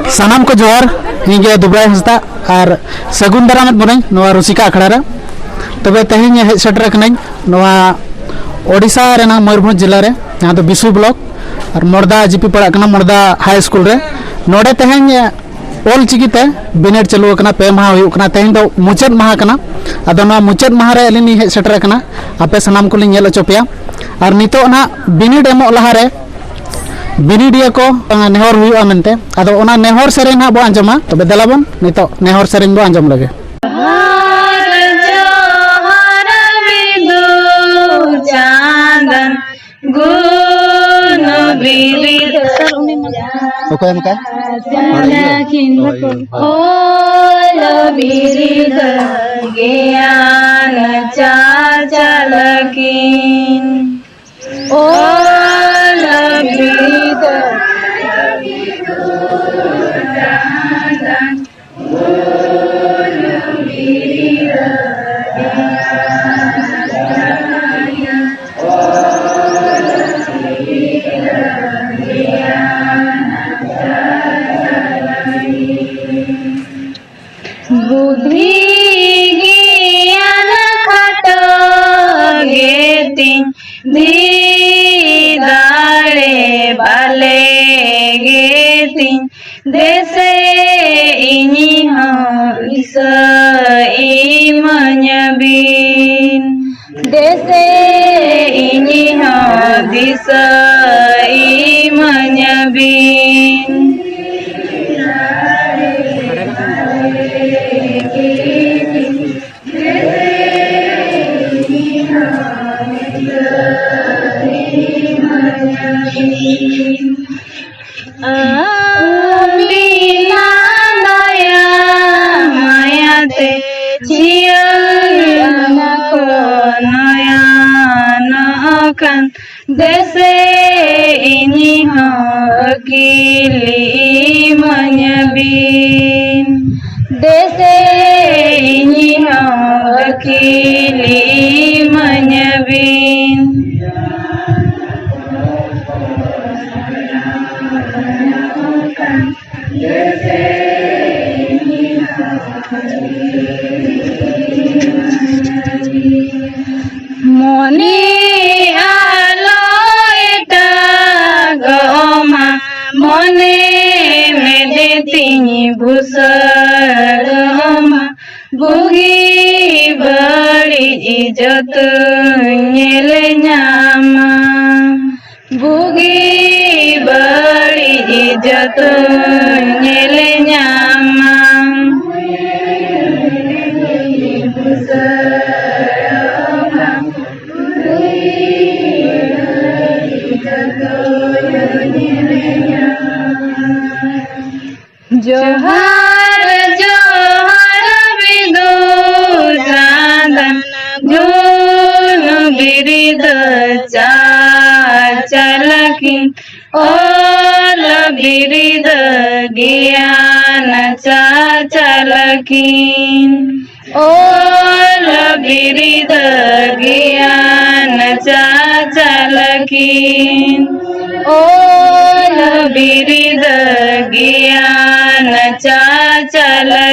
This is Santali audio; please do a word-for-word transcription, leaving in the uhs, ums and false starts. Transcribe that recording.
ᱥᱟᱱᱟᱢ ᱠᱚ ᱡᱚᱦᱟᱨ᱾ ᱤᱧ ᱜᱮ ᱫᱩᱵᱨᱟᱭ ᱦᱟᱸᱥᱫᱟ ᱟᱨ ᱥᱟᱹᱜᱩᱱ ᱫᱟᱨᱟᱢᱮᱫ ᱵᱚᱱᱟᱹᱧ ᱱᱚᱣᱟ ᱨᱩᱥᱤᱠᱟ ᱟᱠᱷᱲᱟ ᱨᱮ᱾ ᱛᱚᱵᱮ ᱛᱮᱦᱮᱧ ᱦᱮᱡ ᱥᱮᱴᱮᱨ ᱟᱠᱟᱱᱟᱹᱧ ᱱᱚᱣᱟ ᱳᱰᱤᱥᱟ ᱨᱮᱱᱟᱜ ᱢᱚᱭᱩᱨᱵᱷᱚᱸᱡᱽ ᱡᱮᱞᱟ ᱨᱮ, ᱡᱟᱦᱟᱸ ᱫᱚ ᱵᱤᱥᱩ ᱵᱞᱚᱠ ᱟᱨ ᱢᱚᱲᱫᱟ ᱡᱤᱯᱤ ᱯᱟᱲᱟᱜ ᱠᱟᱱᱟ, ᱢᱚᱲᱫᱟ ᱦᱟᱭ ᱥᱠᱩᱞ ᱨᱮ᱾ ᱱᱚᱰᱮ ᱛᱮᱦᱮᱧ ᱚᱞ ᱪᱤᱠᱤ ᱛᱮ ᱵᱤᱱᱤᱰ ᱪᱟᱹᱞᱩ ᱟᱠᱟᱱᱟ, ᱯᱮ ᱢᱟᱦᱟ ᱦᱩᱭᱩᱜ ᱠᱟᱱᱟ, ᱛᱮᱦᱮᱧ ᱫᱚ ᱢᱩᱪᱟᱹᱫ ᱢᱟᱦᱟ ᱠᱟᱱᱟ᱾ ᱟᱫᱚ ᱱᱚᱣᱟ ᱢᱩᱪᱟᱹᱫ ᱢᱟᱦᱟ ᱨᱮ ᱟᱹᱞᱤᱧ ᱞᱤᱧ ᱦᱮᱡ ᱥᱮᱴᱮᱨ ᱟᱠᱟᱱᱟ, ᱟᱯᱮ ᱥᱟᱱᱟᱢ ᱠᱚᱞᱤᱧ ᱧᱮᱞ ᱦᱚᱪᱚ ᱯᱮᱭᱟ᱾ ᱟᱨ ᱱᱤᱛᱚᱜ ᱱᱟᱦᱟᱜ ᱵᱤᱱᱤᱰ ᱮᱢᱚᱜ ᱞᱟᱦᱟᱨᱮ ᱵᱤᱱᱤᱰᱤᱭᱟᱹ ᱠᱚ, ᱮᱸ, ᱱᱮᱦᱚᱨ ᱦᱩᱭᱩᱜᱼᱟ ᱢᱮᱱᱛᱮ᱾ ᱟᱫᱚ ᱚᱱᱟ ᱱᱮᱦᱚᱨ ᱥᱮᱨᱮᱧ ᱱᱟᱦᱟᱜ ᱵᱚ ᱟᱸᱡᱚᱢᱟ᱾ ᱛᱚᱵᱮ ᱫᱮᱞᱟ ᱵᱚᱱ ᱱᱤᱛᱚᱜ ᱱᱮᱦᱚᱨ ᱥᱮᱨᱮᱧ ᱵᱚ ᱟᱸᱡᱚᱢ ᱞᱮᱜᱮ᱾ ᱡᱚᱦᱟᱨ, ᱡᱚᱦᱟᱨ ᱵᱤᱫᱩ ᱪᱟᱸᱫᱟᱱ ᱜᱩᱱ ᱵᱤᱨᱤᱫ ᱚᱠᱚᱭ ᱮᱢ ᱠᱟᱭ? ᱪᱟᱞᱟᱠᱤᱱ᱾ ᱚᱞ ᱵᱤᱨᱤᱫ ᱜᱮᱭᱟᱱ ᱪᱟᱪᱟᱞᱟᱠᱤᱱ᱾ ᱚᱞ ᱵᱤᱨᱤᱫ ᱵᱩᱫᱷᱤ ᱜᱮᱭᱟᱱ ᱠᱷᱟᱴᱚ ᱜᱮᱛᱤᱧ, ᱫᱷᱤ ᱫᱟᱲᱮ ᱵᱟᱞᱮ ᱜᱮᱛᱤᱧ, ᱫᱮᱥᱮ ᱤᱧ ᱦᱚᱸ ᱫᱤᱥᱟᱹ ᱤᱢᱟᱹᱧ ᱵᱤᱱ᱾ ᱫᱮᱥᱮ ᱤᱧ ᱦᱚᱸ ᱫᱤᱥᱟᱹ ᱤᱢᱟᱹᱧ ᱵᱤᱱ᱾ ᱟᱹᱵᱤᱱᱟᱜ ᱫᱟᱭᱟ ᱢᱟᱭᱟᱛᱮ ᱡᱤᱭᱚᱱ ᱠᱚ ᱱᱚᱭᱟᱱᱚᱜ ᱠᱟᱱ, ᱫᱮᱥᱮ ᱤᱧ ᱦᱚᱸ ᱟᱹᱠᱤᱞ ᱤᱢᱟᱹᱧ ᱵᱤᱱ᱾ ᱫᱮᱥᱮ ᱤᱧ ᱦᱚᱸ ᱟᱹᱠᱤᱞ ᱤᱢᱟᱹᱧ ᱵᱤᱱ᱾ ᱢᱚᱱᱮ ᱟᱞᱚ ᱮᱴᱟᱜᱚᱜ ᱢᱟ, ᱢᱚᱱᱮ ᱢᱮᱫᱮ ᱛᱤᱧ ᱵᱩᱥᱟᱹᱲᱚᱜ ᱢᱟ, ᱵᱩᱜᱤ ᱵᱟᱹᱲᱤᱡ ᱡᱚᱛᱚᱧ ᱧᱮᱞ ᱧᱟᱢᱟ᱾ ᱵᱩᱜᱤ ᱵᱟᱹᱲᱤᱡ ᱡᱚᱛᱚᱧ ᱧᱮᱞ ᱧᱟᱢᱟ᱾ ᱡᱚᱦᱟᱨ, ᱡᱚᱦᱟᱨ ᱵᱤᱫᱩ ᱪᱟᱸᱫᱟᱱ, ᱜᱩᱱ ᱵᱤᱨᱤᱫ ᱪᱟᱪᱞᱟᱠᱤᱱ, ᱚᱞ ᱵᱤᱨᱤᱫ ᱜᱮᱭᱟᱱ ᱪᱟᱪᱞᱟᱠᱤᱱ᱾ ᱚᱞ ᱵᱤᱨᱤᱫ ᱜᱮᱭᱟᱱ ᱪᱟᱪᱞᱟᱠᱤᱱ᱾ ᱚᱞ ᱵᱤᱨᱤᱫ ᱜᱮᱭᱟᱱ ᱪᱟᱪᱞᱟᱠᱤᱱ᱾